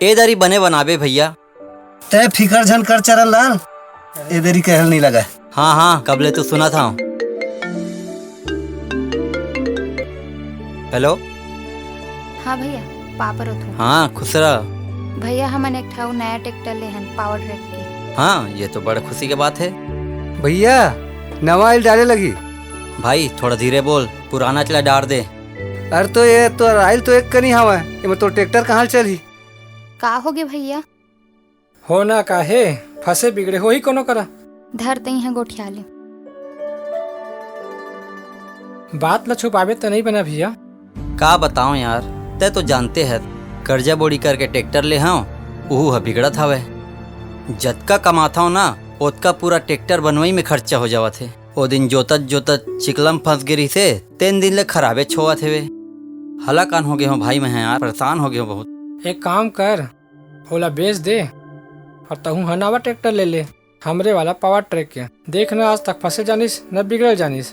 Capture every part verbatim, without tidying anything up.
ए दरी बने बनाबे भैया। तै फिकर झन कर चरण लाल, ए दरी कहल नहीं लगा। हाँ हाँ, कब ले तो सुना था। हेलो। हाँ भैया, पापर होत हूँ। हाँ, खुश रह। भैया, हमन एक ठा अउ नया ट्रैक्टर ले हन, पावर ट्रैक के। हाँ, ये तो बड़ खुशी के बात है। भैया, नवा आइल डाले लगी। भाई, थोड़ा धीरे बोल, पुराना चला डार दे। अरे तो ये तो आइल तो एक कनी हवा, एमे तो ट्रैक्टर कहाँ चलही? का होगे भैया? हो ना काहे, फंसे बिगड़े होही कोनो करा। धर तइहाँ गोठिया ले। बात ल छुपाबे त नहीं बना भैया। का बताओ यार, तै तो जानते है, कर्जा बोड़ी करके ट्रैक्टर ले हव, उहू ह बिगड़त हवय। जतका कमाथव ना, ओतका पूरा ट्रैक्टर बनवई में खर्चा हो जावत हे। ओ दिन जोतत जोतत चिकलम फंस गे रिहिसे, तेन दिन ले खराबेच होवत हेवे। हलाकान हो गे हो भाई, मैं यार परेशान हो गे हो बहुत। एक काम कर, ओला बेच दे और तहूँ ह नवा ट्रैक्टर ले ले, हमरे वाला पावर ट्रैक के। देख न, आज तक फंसे जानिस न बिगड़े जानिस,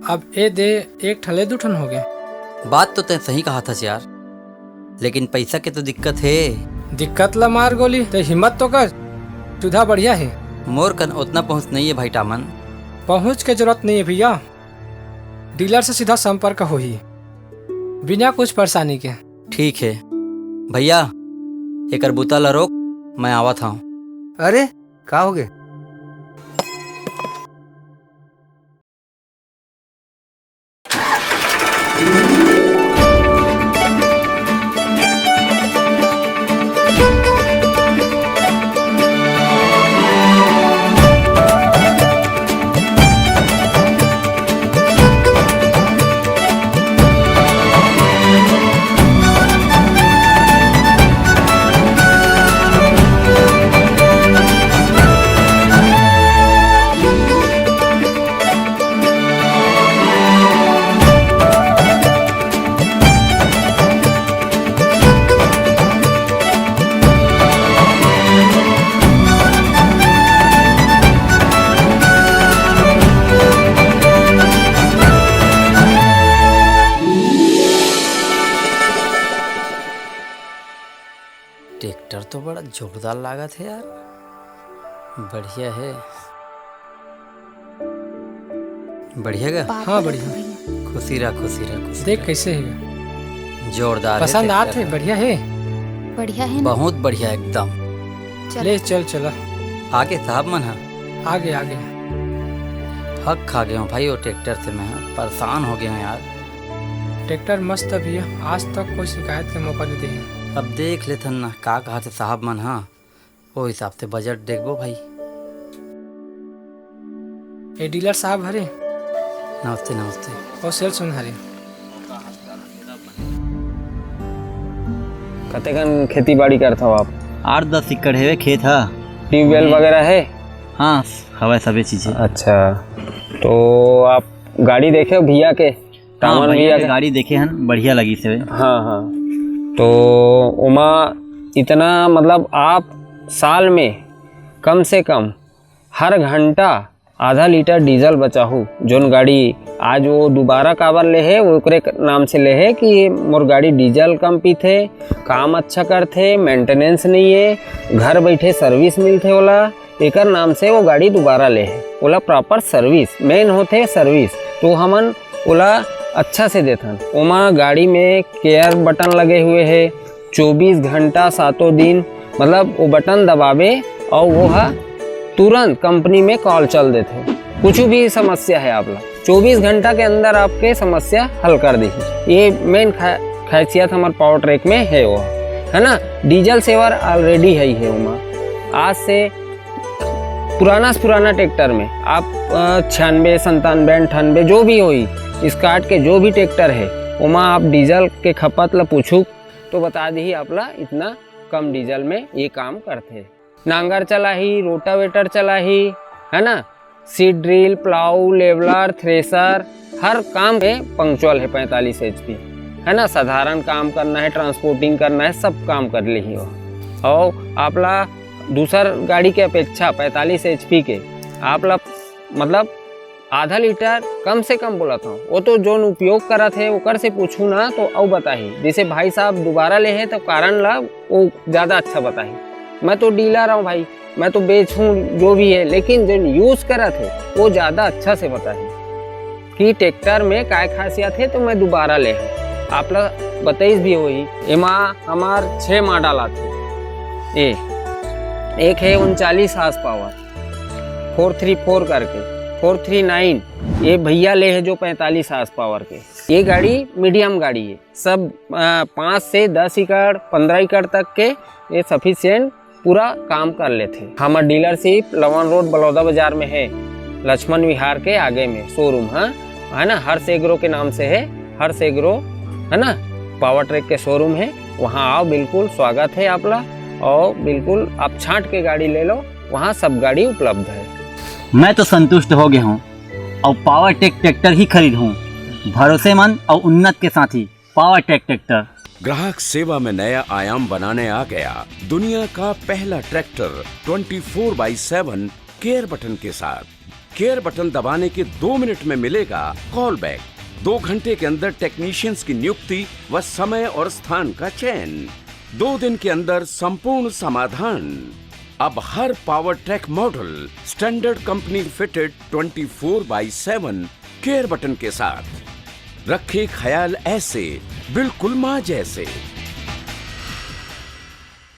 अब ए दे एक ठन ले दू ठन हो गे। बात तो तैं सही कहा थस यार, लेकिन पैसा के तो दिक्कत हे। दिक्कत ला मार गोली, ते हिम्मत तो कर, सुधा बढ़िया हे। मोर कन ओतना पहुँच नहीं है भाई टामन। पहुँच के जरूरत नहीं है भैया, डीलर से सीधा संपर्क होही, बिना कुछ परेशानी के। ठीक है भैया, एकर बुता ला रोक, मैं आवत हूँ। अरे, का हो गे? ट्रैक्टर तो बड़ा जोरदार लागत हे यार, बढ़िया हे। बढ़िया गा? पापा हाँ, रे बढ़िया। भैया। खुशी रहा, खुशी रहा, खुशी देख रहा। कैसे हे? जोरदार हे पसंद ट्रैक्टर आत हे, हे। बढ़िया हे। बढ़िया हे ना? बहुत बढ़िया एकदम। चल। ले चल, चला। आगे साहब मन हा। आगे, आगे। हक खा गए हूँ भाई, वो ट्रैक्टर से मैं परेशान हो गए हूँ यार। ट्रैक्टर मस्त हे भैया, आज तक कोई शिकायत के मौका नहीं दे हे। अब देख लेथन ना, का कहा थे साहब मन हा। ओ हिसाब से बजट देखबो भाई। ए डीलर साहब हरे। नमस्ते, नमस्ते। ओ सेल्समैन हरे। कतेकन खेती बाड़ी करथव आप? आठ दस एकड़ हेवे खेत ह। ट्यूबवेल हम्म। वगैरह हे? हाँ, हवय सबे चीज हे। अच्छा, तो आप गाड़ी देखे भैया के? हाँ, टामन भैया भैया के के? गाड़ी देखे हन, बढ़िया लगिस हे। हाँ, हाँ। तो ओमा इतना, मतलब, आप साल में कम से कम हर घंटा आधा लीटर डीजल बचाहू। जोन गाड़ी आज वो दोबारा काबर ले हे, वो ओकरे क-, नाम से ले हे कि मोर गाड़ी डीजल कम पीथे, काम अच्छा करथे, मेंटेनेंस नहीं हे, घर बैठे सर्विस मिलथे ओला, एकर नाम से वो गाड़ी दोबारा ले हे। ओला प्रॉपर सर्विस, मेन होथे सर्विस, तो हमन ओला अच्छा से देथन। ओमा गाड़ी में केयर बटन लगे हुए हे, चौबीस घंटा सातों दिन, मतलब वो बटन दबावे और वो हा तुरंत कंपनी में कॉल चल देथे। कुछ भी समस्या है आप ला, चौबीस घंटा के अंदर आपके समस्या हल कर देही। ये मेन खा-, खासियत हमर पावर ट्रैक में है वो, है ना। डीजल सेवर ऑलरेडी है ही है ओमा। आज से पुराना से पुराना ट्रैक्टर में आप, अ, छियानवे, संतानवे, अंठानवे, जो भी होई, स्कॉट के जो भी ट्रैक्टर है, ओमा आप डीजल के खपत ला पूछू तो बता दी आप ला, इतना कम डीजल में ये काम करथे। नांगर चलाही, रोटावेटर चलाही, है ना, seed drill, plough, leveller, thresher, हर काम में पंक्चुअल है पैंतालीस एचपी, है ना। साधारण काम करना है, ट्रांसपोर्टिंग करना है, सब काम कर लेही हो। और आप ला दूसर गाड़ी के अपेक्षा पैंतालीस एचपी के आप ला, मतलब, आधा लीटर कम से कम बोलत हूँ, वो तो जोन उपयोग करत हे ओकर से पूछू ना तो अउ बताही। जैसे भाई साहब दोबारा ले हे तो कारण ला वो ज़्यादा अच्छा बताही। मैं तो डीलर हूँ भाई, मैं तो बेचूँ जो भी है, लेकिन जो यूज़ करत हे वो ज़्यादा अच्छा से बताही कि ट्रैक्टर में काय खासियत है, तो मैं दोबारा ले हूँ आप ला बताइस भी होही। एमा हमार छः मॉडल आथे। ए एक है उनचालीस हार्स पावर, फोर थ्री फोर करके, फोर थ्री नाइन। ये भैया ले है जो पैंतालीस हार्स पावर के। ये गाड़ी मीडियम गाड़ी है, सब पाँच से दस एकड़, पंद्रह एकड़ तक के ये सफिशियंट पूरा काम कर लेथे। हमर डीलरशिप लवन रोड बलौदा बाजार में है, लक्ष्मण विहार के आगे में शोरूम है, है ना, हर्ष एग्रो के नाम से है, हर्ष एग्रो, है ना, पावर ट्रैक के शोरूम है। वहाँ आओ, बिल्कुल स्वागत है आप ला, और बिल्कुल आप छांट के गाड़ी ले लो, वहाँ सब गाड़ी उपलब्ध है। मैं तो संतुष्ट हो गया हूँ और पावर ट्रैक ट्रैक्टर ही खरीद हूँ। भरोसेमंद और उन्नत के साथी पावर ट्रैक ट्रैक्टर। ग्राहक सेवा में नया आयाम बनाने आ गया दुनिया का पहला tractor twenty four by seven care button के साथ। केयर बटन दबाने के दो मिनट में मिलेगा कॉल बैक। दो घंटे के अंदर टेक्नीशियंस की नियुक्ति व समय और स्थान का चयन। दो दिन के अंदर संपूर्ण समाधान। अब हर power track model standard company fitted twenty four by seven care button के साथ। रखे ख्याल ऐसे, बिल्कुल माँ जैसे।